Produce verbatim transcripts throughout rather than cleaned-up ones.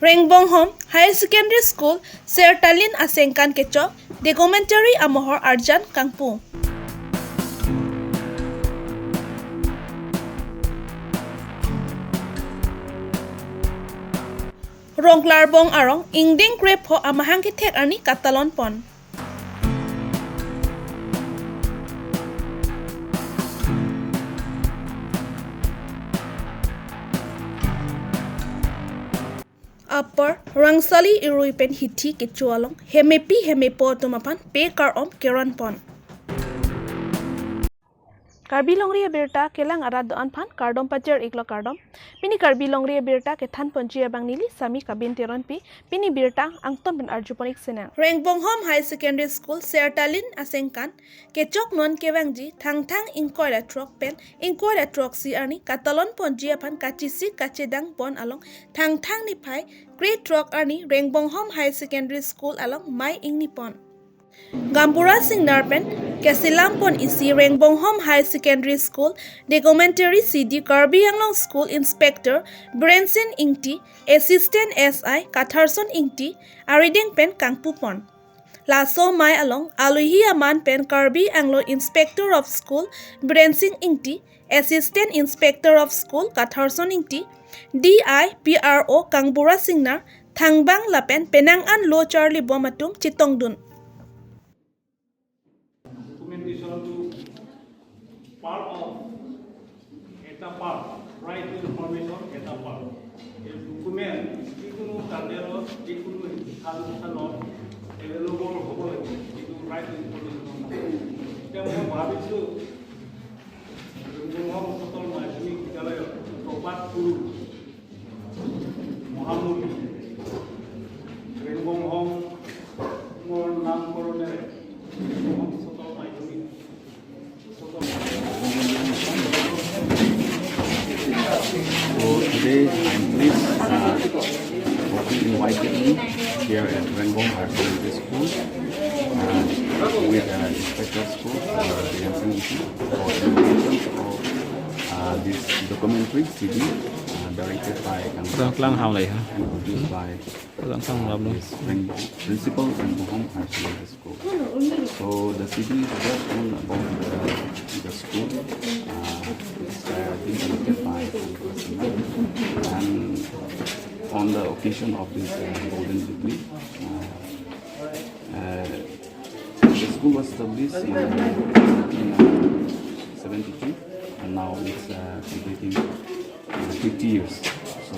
Rengbonghom Higher Secondary School Sertalin asengkan kechok, documentary amohor arjan kangpu. Rongklarbong arong ingdeng krepho amahang kethek arni katalon pon. Apor Rangsali Irui pen Hithi kecho along hemepi hemepo atum aphan pe kar-om keron pon. Karbi Longri Abirta kelang arat do-an aphan kardom pajir iklo kardom. Pini Karbi Longri Abirta kethan ponji abang neli Sami Kabin Teronpi. Pini birta angton pen arju pon ik sinang. Rengbonghom Higher Secondary School Sertalin asengkan kechok non kevangji Thangthang ingkoi ra throk pen ingkoi ra throksi arni katalon ponji aphan kachesik kachedang pon along Thangthang niphai krethrok arni Rengbonghom Higher Secondary School along mei ingni pon. Gaonbura Singnar pen keselam pon isi Rengbonghom Higher Secondary School documentary C D Karbi Anglong School Inspector Birensin Ingti, Assistant S I Katharson Ingti arideng pen kangpu pon. Laso mei along alohi aman pen Karbi Anglong Inspector of School Birensin Ingti, Assistant Inspector of School Katharson Ingti, D I P R O Gaonbura Singnar, thangbang lapen penang an lo charlibom atum chetongdun. Documentation to part of এটা part, right to information এটা পাৰ্ট। এই ডকুমেণ্ট যিকোনো কালচাৰত, যিকোনো শিক্ষানুষ্ঠানত এভেইলেবল হ'ব লাগিব, যিটো ৰাইট টু ইনফৰমেশ্যন। এতিয়া মই ভাবিছোঁ, ৰেংগনহম উচ্চতৰ মাধ্যমিক বিদ্যালয়ত প্ৰভাত গুৰু মহামূৰ্তি ৰেংগনহমৰ নামকৰণেৰে ৰেংগনহম উচ্চতৰ মাধ্যমিক So today I'm pleased uh, for being invited me here at Rengbong Higher Secondary School uh, with uh, Inspector School uh, Birensin Ingti for the invitation of uh, this documentary C D uh, directed by Kang Klang Hamlai, huh? And produced by Klang Hamlai. This Rengbong, Principal Rengbonghom Higher Secondary School. So the C D is just all about the, the school. Uh, it's uh, been conducted by Congress and on the occasion of this uh, Golden Jubilee. Uh, uh, the school was established in nineteen seventy-two and now it's uh, completing uh, fifty years. So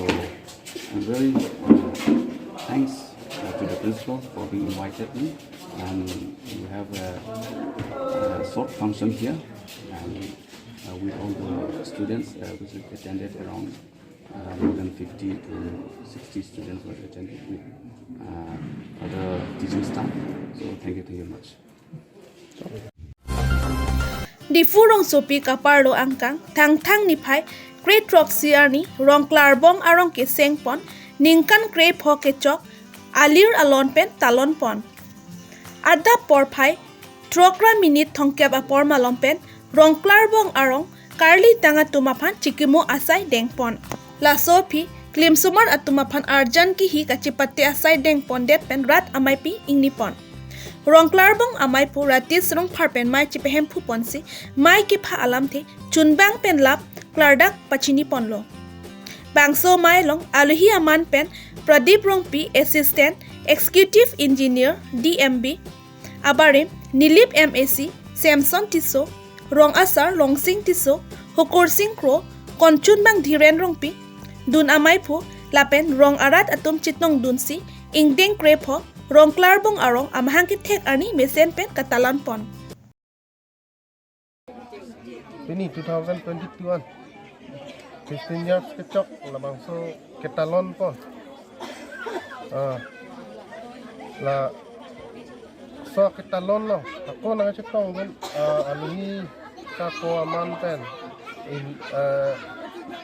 I'm very uh, thanks uh, to the principal for being invited me, and we have a, a short function here, and uh, with all the students uh, which attended around uh, more than fifty to sixty students were attended with uh, other teaching staff. So thank you, thank you very much. Diphu rongsopi kaparlo angkang Thangthang niphai krethrok si arni Rongklarbong arong keseng pon ningkan krepho kechok alir alon pen talon pon. Adap porphai throk ra minit thomkep apor malom pen Rongklarbong arong karli tang atum aphan chikimo asai dengpon. Laso aphi klimsomar atum aphan arjan kihi kachipate asai dengpondet pen rat ameipi ingni pon. Rongklarbong ameiphu Ratis Rongphar pen mei chipehemphu ponsi mei kepha alamthe chunbang pen lap klardak pachini ponlo. Bangso mei along alohi aman pen Pradip Rongpi, Assistant Executive Engineer D M B, abarim Nilip M A C, Samson Tisso, Rong Asar Longsing Tisso, Hukur Sing Kro, konchunbang Dhiren Rongpi, dun ameiphu lapen rong arat atum chetongdunsi ingdeng krepho Rongklarbong arong amahang kethek arni mesen pen katalon pon. Pini two thousand twenty-two an fifteen years kechok labangso ketalon pon. Ah, laso ketalon lo ako nangchetongdun ah, alohi sako aman pen in ah,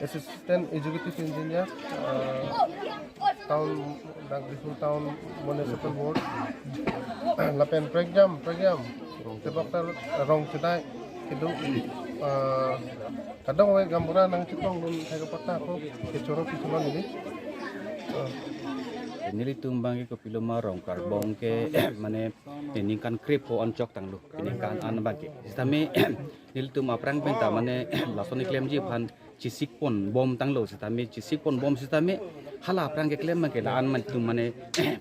assistant executive engineer ah, town Dagdiphu Town Municipal Board lapen prekjam prekjam tebok ta rong chedai kedo ah, kadokave gaonbura nangchetongdun thai kapatta ako kechoro kecholon neli. Ah, Nelitum abangke kopiloma Rongklarbong ke mane ningkan krepho anchot tanglo, ningkan an abangke. Sitame nelitum aphrang penta mane lason keklemji aphan chesikpon bom tanglo, sitame chesikpon bom sitame hala aphrang keklem abangke la-an mane tum mane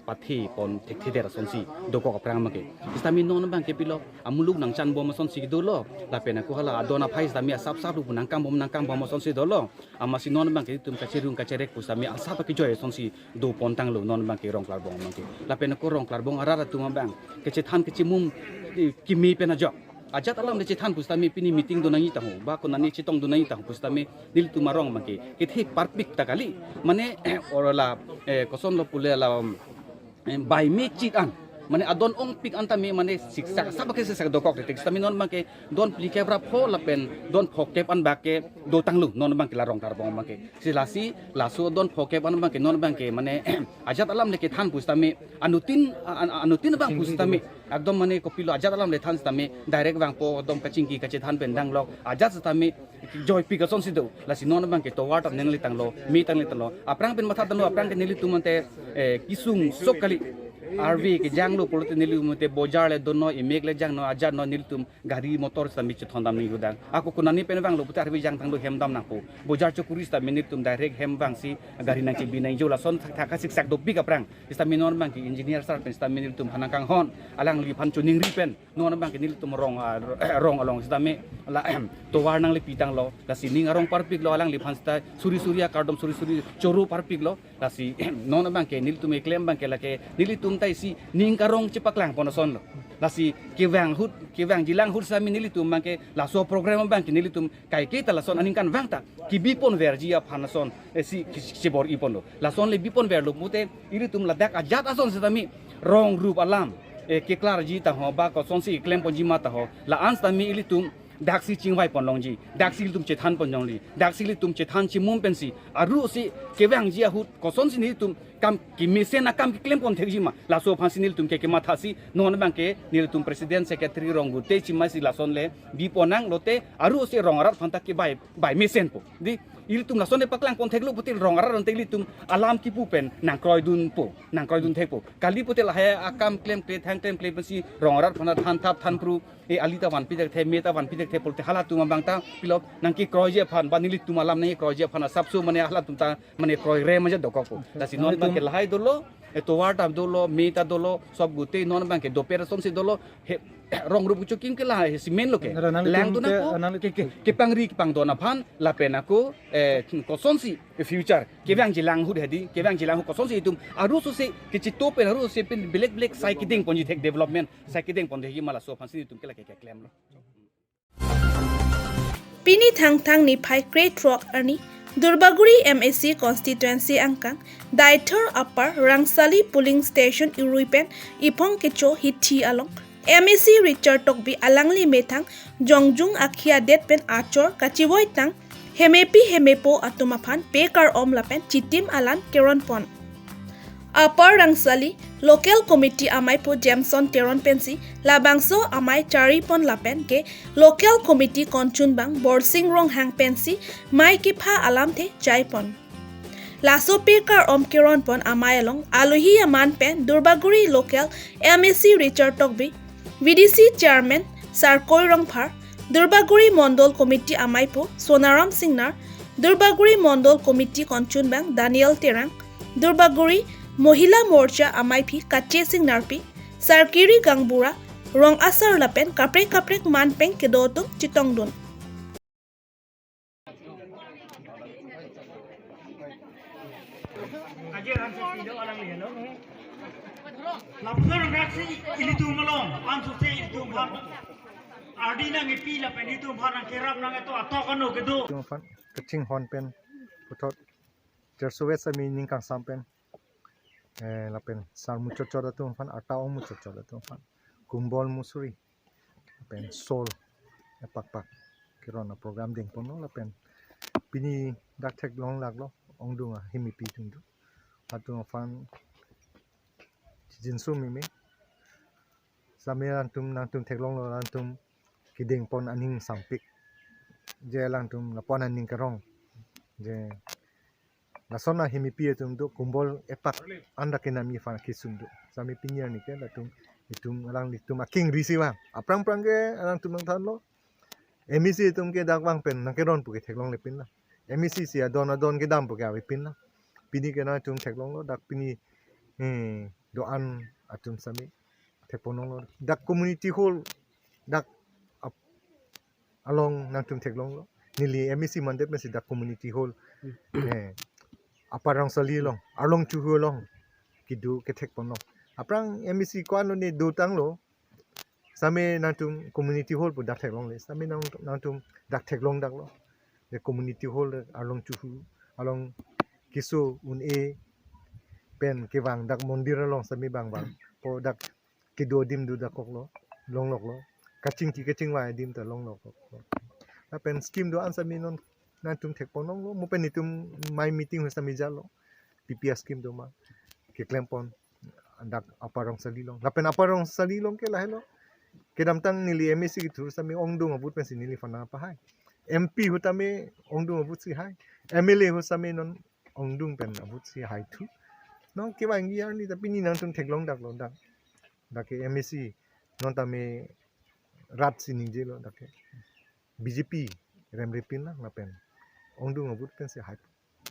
pathipon thekthe der asonsi dokok aphrang abangke. Sitame non abangke pilo amuluk nangchan bom asonsi dolo, lapen ako hala adon aphai sitame asapsap lo pu nangkang bom nangkang bom asonsi dolo. Amatsi non abangke itum kacherung kacherek pusitame asap akejoi asonsi dopon tanglo non abangke Rongklarbong abangke. Lapen ako Rongklarbong arat atum abang kechethan kechimum, eh, kimi pen ajok. Ajat alam le chethan pusitame pini meeting do nangji tahun, ba konani chetong do nangji tahun pusitame nelitum arong abangke kethe parpik ta kali. Mane, oro la, eh, kosonlo pule la, um, eh, bai mechit an. Mane adon ongpik an tame mane siksak asap ke siksak dokok titik. Sitame non abangke don phlikep ra pho lapen don phokep an abangke do tanglo non abangke la Rongklarbong abangke. Si lasi laso don phokep an abangke non abangke mane ajat alam le kethan pusitame anutin an-, an-, anutin abang pusitame ekdom mane kopilo ajat alam le than sitame direct vangpo, ekdom kachingki kachethan pen danglok ajat sitame joipik asonsi do. Lasi non abangke tovar ta nangli tanglo, me ta nangli tanglo. Aphrang pen matha tanglo, aphrang ke nelitum ante, eh, kesung sok kali. Arve kejanglo pulote nelitum ante bojar le dono, emek le jangno, ajatno nelitum gari motor sitame chethondam nangji ahut dang. Ako konani pen vanglo pute arve jang tanglo hem dam nangpo. Bojar chokuri sitame nelitum direct hem vangsi gari nangchebi nangji lason thak thak siksak dopik aphrang. Sitame non abangke engineer sir pen sitame nelitum aphan nangkanghon, alangliphan choningri pen non abangke nelitum rong, ah, rong along sitame la tovar nangle pitanglo, lasi ning arong parpiklo alangliphan sita suri suri akardom suri suri choro parpiklo, lasi non abangke nelitum keklem abangke lake nelitum ta isi ning karong chepaklangpon asonlo. Lasi kevang ahut, kevangji lang ahut sitame nelitum abangke laso program abangke nelitum kaike ta lason aningkanvang ta kebipon verji aphan lason, eh, si, si, sibor-iponlo. Lason le bipon verlo pute ilitum ladak ajat ason sitame rong rup alam, eh, keklarji ta ho ba kosonsi keklemponji ma ta ho, la-an sitame ilitum daksi chingvaipon longji, daksi ilitum chethanpon longji, daksi ilitum chethan chimum pensi arusi kevangji ahut kosonsi nelitum kam kemesen akam keklempon thekji ma, laso aphansi nelitum ke kemathasi non abangke nelitum president secretary rong gute chimasi lason le bipon nang lote arusi rong arat aphanta kebai bai mesenpo. Di ilitum lason le paklangpon theklo pute rong arat ante ilitum alam kipu pen nangkroidunpo, nangkroidun thekpo. Kali pute lahai akam klemkle thang klemkle pensi rong arat aphanta than thap than phru, e ali ta vanpi thekthe, me ta vanpi thekthe pulote halatum abang ta pilo nangkekroiji aphan ba nelitum alam nangkekroiji aphan asapso mane halatum ta mane kroirem aja dokokpo. Lasi non abangke lahai dolo, e tovar ta dolo, me ta dolo, sob gute non abangke doper asonsi dolo, he, rong rup kechokim ke lahai, he cement lo ke. Ra nanglitum lang tu ke, nangpo, nanglitum ke, ke, ke. Kepangri kepangdon aphan, lapen ako, eh, kosonsi, eh, future. Kevangji lang ahut hedi, kevangji lang ahut kosonsi itum, arusose, kechito pen arusose pen belek belek sai kedengponji thek development, sai kedengpon thekji ma laso aphansi itum ke lake keklemlo. Pini Thangthang niphai krethrok arni Durbaguri M A C constituency angkang Deithor Upper Rangsali polling station irui pen iphong kecho hithi along M A C Richard Tokbi alangli methang jongjung akhi adet pen achor kachivoitang hemepi hemepo atum aphan pekar-om lapen chitim alan keronpon. Upper Rangsali Local Committee amaipo Jameson Teron pensi labangso amei charipon lapen ke Local Committee konchunbang Borsing Ronghang pensi mei kepha alamthe chaipon. Laso pekar-om keronpon amei along alohi aman pen Durbaguri Local M A C Richard Tokbi, V D C Chairman Sarkoi Rongphar, Durbaguri Mondol Committee amaipo Sonaram Singnar, Durbaguri Mondol Committee konchunbang Daniel Terang, Durbaguri Mohila Morcha amaiphi Kache Singnarpi, Sarkiri Gangbura, rong asar lapen kaprek kaprek man pen kedo atum chetongdun. Lapuson raksi ilitum along, ansose ilitum aphan ardi nangkepi lapen ilitum aphan nangkerap nangketo atok ano kedo. Ilitum aphan kachinghon pen puthot Terso West ami ning kangsam pen, eh, lapen sar muchotchot atum aphan, arta ong muchotchot atum aphan, kumbol musuri lapen sol, eh, pakpak keron a-program dengponlo lapen pini dak theklong laklo ongdung ahemepi atum do, atum aphan chijinso meme. Sitame alangtum nangtum theklonglo, alangtum kedengpon aning sangpik. Je alangtum lapu-an aning karong. Je Lason a hemepi atum do, kumbol epak anda kenami aphan kesung do. Sami pini arni ke latum, itum alanglitum akengri si vang. Aphrang phrang ke alangtum nangthanlo. M A C atum ke dak vang pen nangkeron pu ke theklongle pin la. M A C si adon adon kedam pu ke ave pin la. Pini ke nangtum theklonglo, dak pini, eh, do-an atum sami thekponlonglo. Dak community hall, dak ap-, along nangtum theklonglo. Neli M A C mandet mesi dak community hall, eh, Upper Rangsali along, Arlong Chuhu along kedo kethekponlo. Aphrang M A C ko-an lo ne dotanglo. Sami nangtum community hall pu dak theklongle. Sami nang, nangtum dak theklong daklo. The community hall Arlong Chuhu, along keso un-e pen kevang dak mondir along sami bang bang. Po dak kedo adim do dak koklo, longloklo. Kachingki kachingvai adim ta longloklo. Lapen scheme do-an sami non nangtum thekponlonglo. Mo pen itum mai meeting ho sami jalo. P P R scheme do ma keklempon dak Upper Rangsali along. Lapen Upper Rangsali along ke lahelo. Kedamtang neli M A C kethur sami ongdung a-vote pensi neliphan nangpahai. M P ahut tame ongdung a-vote si hai. M L A ahut sami non ongdung pen a-vote si hai thu. Non kevangji arni ta pini nangtum theklong daklo dak. Dak ke M A C non tame rat si ningjelo dak ke. B J P remre pin lang lapen ongdung a-vote pensi hai.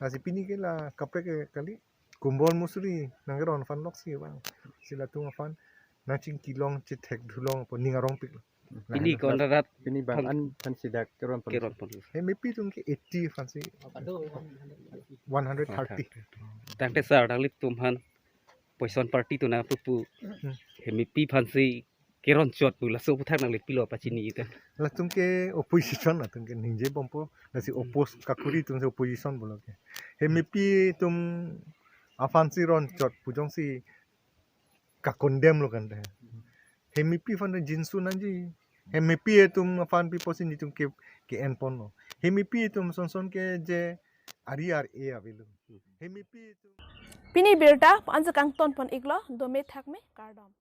Lasi pini ke la kaprek ke kali, kumbol musri nangkeron aphan lok si vang. Si latum aphan nangchingkilong chethek dhulong pu ning arongpik. Pini Lahelo. Konrarat Pini bang phan- an phan si dak keron pon. Keron pon. Hemepi atum ke eighty aphan si one hundred thirty. Tangte sir, nanglitum aphan poison party atum nangpupu. Hmm. Hemepi aphan si keron chot pu laso aputhak nangli pilo pachini itu. Latum ke opposition atum ke ningje bompo, lasi oppose kakuri atum si opposition pulo ke. Hemepi atum aphan si ron chot pu jongsi ka-condemn lo kan te. Hemepi aphan ta jinsu nangji. Hemepi atum aphan pi pusi nelitum ke, ke-enponlo. Hemepi atum son son ke je ari ar-e avelo. Hemepi atum. Pini birta ansi kangton pon iklo, dome thakme, kardom.